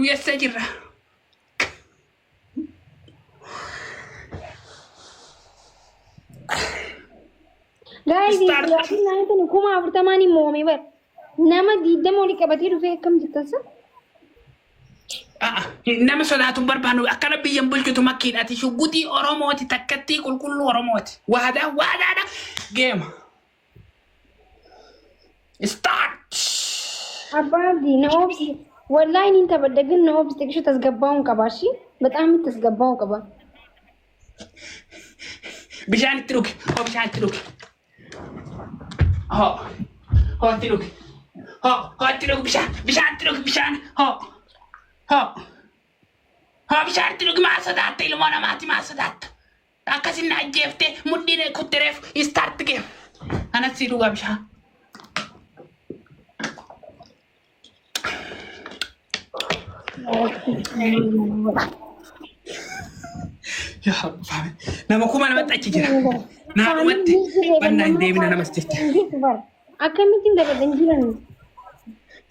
USA jirra. Guys, Start. yaatiin naannoo 40,000 hin moomee bar. Nama 20 olii qabatee dhufee akkam jettan sa? Ah, nama sodaatu hin barbaannu, akkana biyyan bulchitu makkiidhaati. Shugguxii Oromooti, takkattii qulqulluu Oromooti. Waadaa waadaadha. Geema. Start. Abbaa Abdii, na obsi. Wallaahi niin taphadha, ግን na obsi, xiqqisho tasgabbaa'uun qaba. እሺ በጣም tasgabbaa'uun qaba. Bishaan itti dhugi. Hoo, bishaan itti dhugi. Hoo. Hoo, itti dhugi. Hoo, hoo, itti dhugi bishaan. Bishaan itti dhugi bishaan. Hoo. Hoo. Hoo, bishaan itti dhugi. Maal sodaatta? Ilmoo namaati maal sodaatta? Akkasin na ajjeeftee mudhiin kuttereef. Start game. Anas si dhugaa bishaan. Yaa Rabbi, nama 2000tti achi jira. Naa dhumatti bannaa hin deemina namas jirti. Akkamittiin taphatan jiran?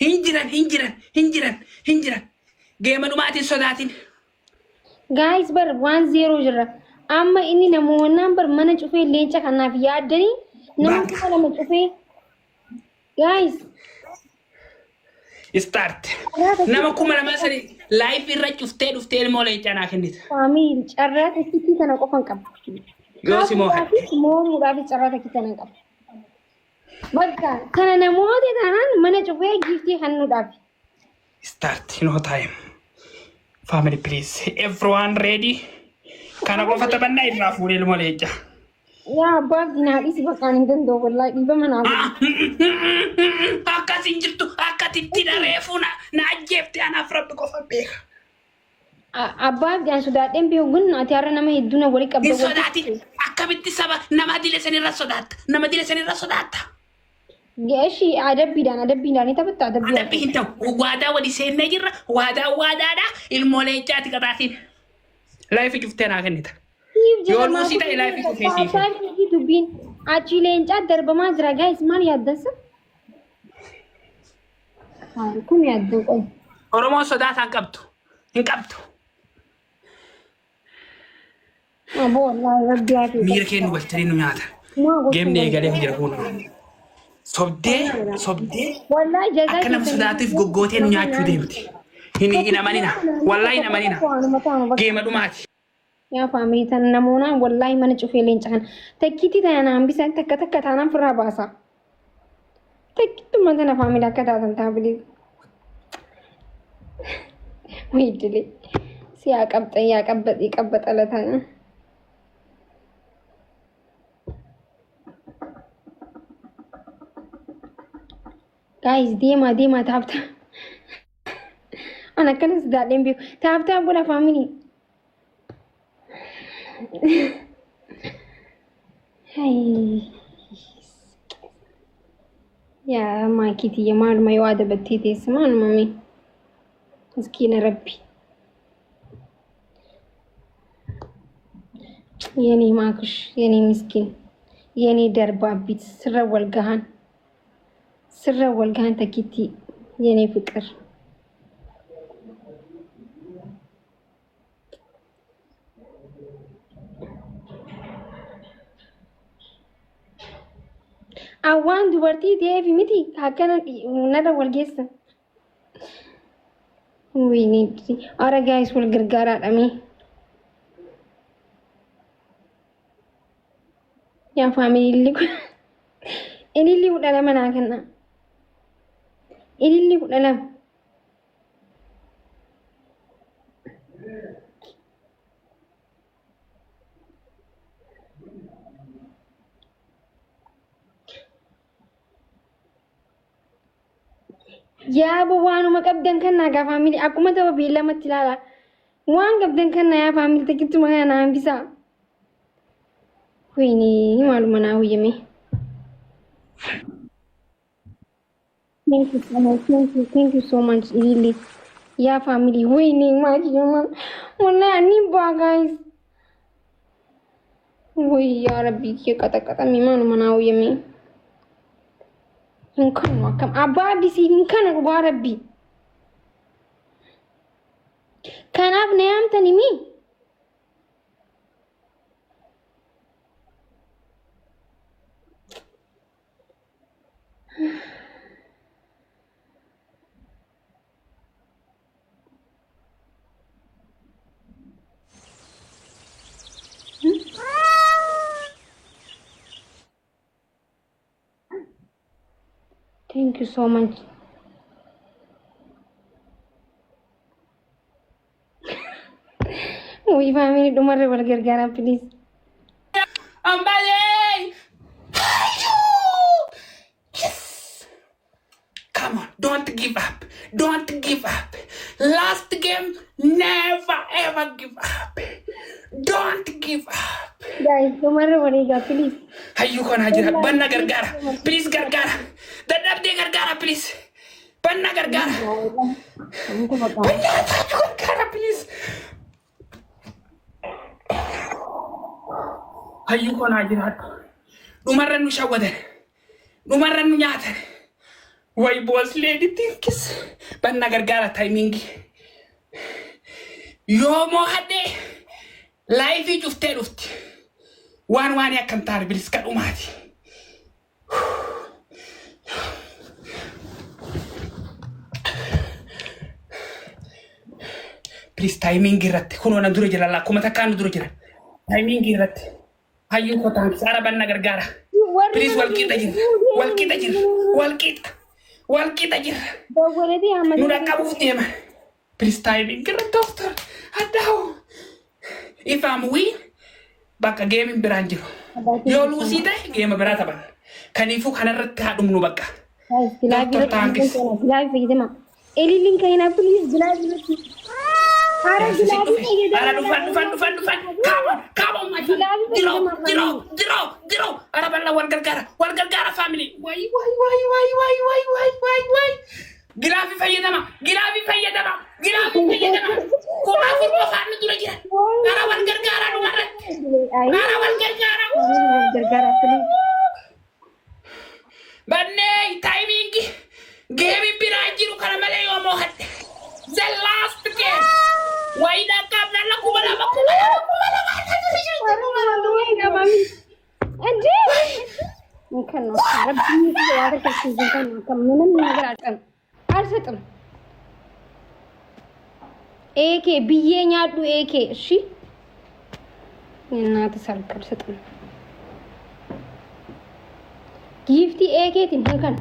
Hin jiran, hin jiran, hin jiran, hin jiran. Geema dhumaatiin sodaatin. Guys, bar 1-0 jira. Amma inni namoonnaan bar mana cufee leenca kanaaf yaaddanii nama Bakka. 2000 cufee. Guys, Start. Nama 2000 sadi live irra cuftee dhuftee ilmoo leencaa naa kennita. Family, carraa takkiitii kana qofan qaba. Yoo si moo'atte. Hafuudhaafis moomuudhaafis carraa takkiitii kana qaba. Bakka kana namoota taanaan mana cufee giiftii kennuudhaaf. Start. No time. Family, please. Everyone ready? Kana qofa taphannaa irraa fuudhee ilmoo leencaa. Yaa abbaa dinaa, dhiisi, bakkaan hin danda'u, wallaahi dhiiba manaa godhu. Akkas hin jirtu, akkatitti reefuu na na ajjeefte, anaaf rabbi qofa beeka. Abbaa abdii, sodaadheen beeku, gun ati har'a nama hedduu na walii qabda. Hin sodaatin. Akkamitti saba nama dile sanirra sodaatta? Nama dile sanirra sodaatta. Eshi, adabbiidhaan adabbiidhaan ni taphatta, adabbiidhaan. Adabbi hin ta'u. Waadaa walii seennee jirra. Waadaa waadaadha. Ilmoo leencaati qaxaatiin. Live cuftee naa kennita. Siif Yoo jedha. luusii ta'e live cufee siif. Abbaa fi dubbiin achi leencaa darbamaa jira. Guys, maal yaaddansa? Kun yaaddan qoy. Oromoon sodaataan qabdu. Hin qabdu. Aboo, wallaahi rabbi haa ta'u. Miira keenya nu galchanii nu nyaatan. Geemni eegalee jira kun. Sobdee sobdee Wallaahi jazaa akka nama sodaatuuf goggootee nu nyaachuu deemti. Hin amanina. Wallaahi hin amanina. Geema dhumaati. Yaa family, tan namoonaan wallaahi mana cufee leenca kana. Takkiitti tana na hambisan, takka takka taanaan firraa baasa. Takkittuma tana, family, akka taatan taa bilee. Wiidilee. Si yaa qabxan, yaa qabbaxii qabbaxala tana. Guys, deemaa deemaa, tap tap. An akkanas daadheen beeku. Tap tap godha, family. Hai. Yaa maakiitiyya, maaluma yoo adabattee teesse, maaluma mee. Miskiina rabbi. የኔ ማክሽ፣ የኔ ምስኪን፣ የኔ ደርባቢት፣ ስረ ወልጋሃን ስረ ወልጋሃን ተኪቲ የኔ ፍቅር። Awwaan dubartii ta'eef miti akkana narra wal geessa. Wayne, ara guys, wal gargaaraadha mee. Yaa family, ililli 12 naa kenna. Ililli 12. Yaaba, waanuma qabdan kan naa family, akkuma tapha beellamatti ilaala. Waan qabdan kan naa, yaa family, takkittuma kana naa hambisaa. Wayne, maaluma naa wayyame. Thank you so much. Thank you. Thank you so much. Really. Yaa family. Wayne, maal wallahi ni baa, guys. Way yaa rabbi kiyya, qaxaqaxame, maaluma naa wayyame. Hin kanu, akkam abbaa abdii hin kanu, dhugaa rabbi. Argitanii mii? Thank you so much. Wuy family, dhumarra wal gargaaraa please. Ambalee! Yes! Come on, don't give up. Don't give up. Last game, never ever give up. Don't give up. Guys, dhumarra wal eegaa please. Hayyuu kanaa jira. Banna gargaara. Please gargaara. Dadhabdee gargaara please. Banna gargaara. Banna gargaara please. Hayyuu kanaa jiraadhu. Dhumarra nu shawwatan. Dhumarra nu nyaatan. Way boss lady thanks. Banna gargaara timing. Yoo moo'adhe live cuftee dhufti. Waan waan akka hin taane bilis kadhumaati. Please timing irratti kunoo na dura jira akkuma takkaa nu dura jira. Timing irratti hayyuu koo thanks ara banna gargaara. Please wal qixa jira. Wal qixa jira. Wal qixa. Wal qixa jira. Dawwalatee amma Nu dhaqqabuuf deema. Please timing irratti doctor. Addaawu. If I'm win, bakka gameiin biraan jiru. Yoo lose ta'e game biraa taphan. Kaniifuu kanarratti haa dhumnu bakka. Doctor thanks. Glove fayyadama. Eliliin kayinaa please glove irratti. Haara glove fayyadama. Ara dhufan dhufan dhufan dhufan. Come on, come on my friend. Jiro, jiro, jiro, jiro. Ara bal'aa wal gargaara, wal gargaara family. Wayi, wayi, wayi, wayi, wayi, wayi, wayi, wayi, wayi. Glove fayyadama, glove fayyadama, glove fayyadama. 4000 qofaan nu dura jira. Ara wal gargaara dhumarratti. Ara wal gargaara. Wal gargaara please. Bannee timing game biraa jiru kana malee yoo moo'adhe. The last game. Wayi dhaqqabna la 2000 2000 2000. እንዴ እንከን ነው ምንም ነገር አልሰጥም አልሰጥም። ኤኬ ብዬ nyaadhu ኤኬ እሺ፣ የእናትህ ሰርግ አልሰጥም። Giiftii eekeetiin hin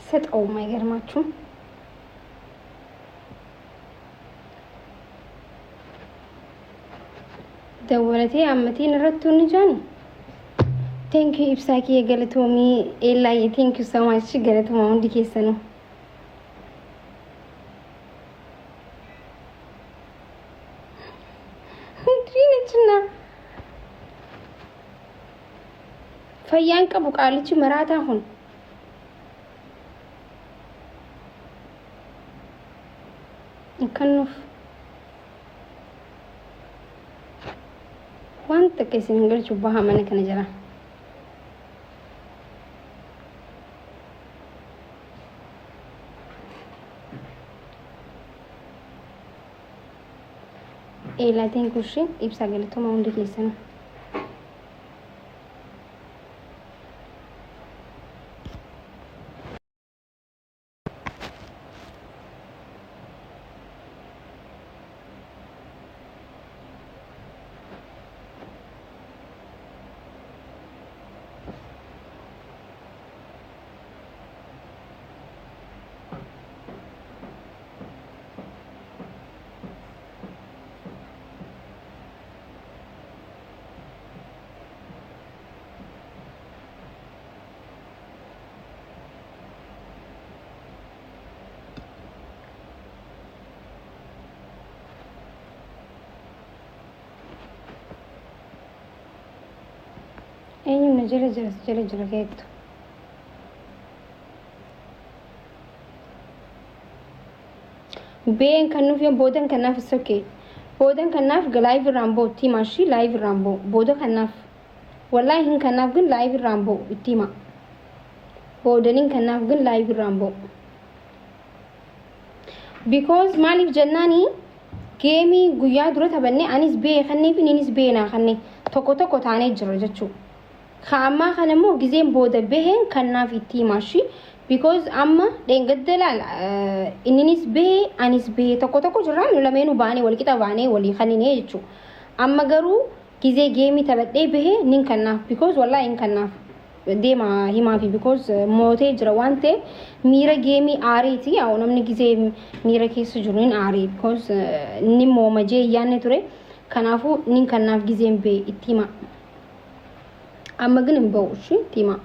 ሰጠውም አይገርማችሁም? Dawwalatee ammatiin irratti ni jaani. Thank you ibsaa kiyya galatoomii eellaayye, thank you so much, galatoomaa hundi keessanuu. Diinachina fayyaan qabu qaalichi maraataa kun. Akkanuuf waan takka isin hin galchu baha mana kana jala. Eelaatiin kushi ibsaa galatooma hundi keessanuu. Eenyu na jala jira si jala jira keettu. Been kan nuuf yoo boodan kanaaf is okay. Boodan kanaaf live irraan ba'u itti himaa ishii live irraan ba'u booda kanaaf. Wallaahi hin kanaaf ግን live irraan ba'u itti himaa. Boodaniin kanaaf ግን live irraan ba'u. Because maaliif jennaani, game guyyaa dura taphanne anis bee kannee fi innis bee naa kannee tokko tokko taanee jira jechuudha. Ka ammaa kana immoo gizeen booda baheen kannaaf itti himashi. Because amma dheengadda laal, inninis bahee anis bahee tokko tokko jirra, nu lameenuu baanee walqixa baanee walii kaninee jechuudha. Amma garuu gizee game taphadhee bahee nin kannaaf, because wallaahi hin kannaaf deema himaafi, because mootee jira waan ta'eef miira game aariiti. Yaa namni gizee miira keessa jiru hin aarii, because ni moomajee yaanne ture. Kanaafuu nin kannaaf gizeen bahee itti hima. Amma ግን hin bahu, ishi itti hima.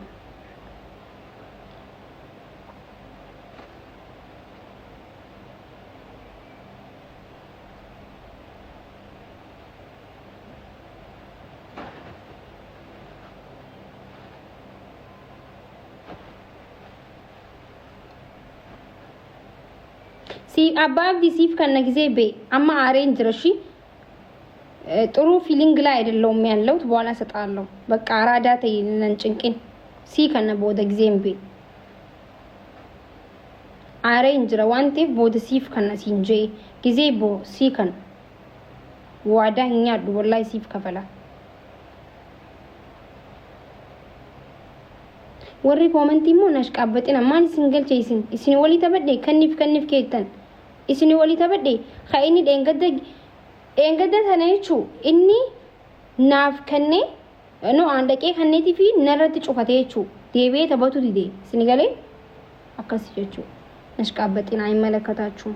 Si abbaa abdii siif kanna gisee bee amma aareen jira እሺ። ጥሩ feeling ላይ አይደለሁም ያለሁት። በኋላ እሰጥሃለሁ። በቃ አራዳ ተይ ነን ጭንቅን si kanna booda giseen bee aareen jira waan ta'eef booda siif kanna siin jee gisee boo si kana waadaa hin nyaadhu, wallaahi siif kafala. Warri comment immoo nash qaabbaxina, maal isin galche? Isin walii taphadhe kanniif kanniif keettan isin walii taphadhe. Ka inni dheengadda dheengadda sana jechuu inni naaf kennee no aan dhaqee kanneetii fi narratti cufate jechuu deebi'ee taphatu dide. Isin galee akkas jechuu nash qaabbaxina አይመለከታችሁም።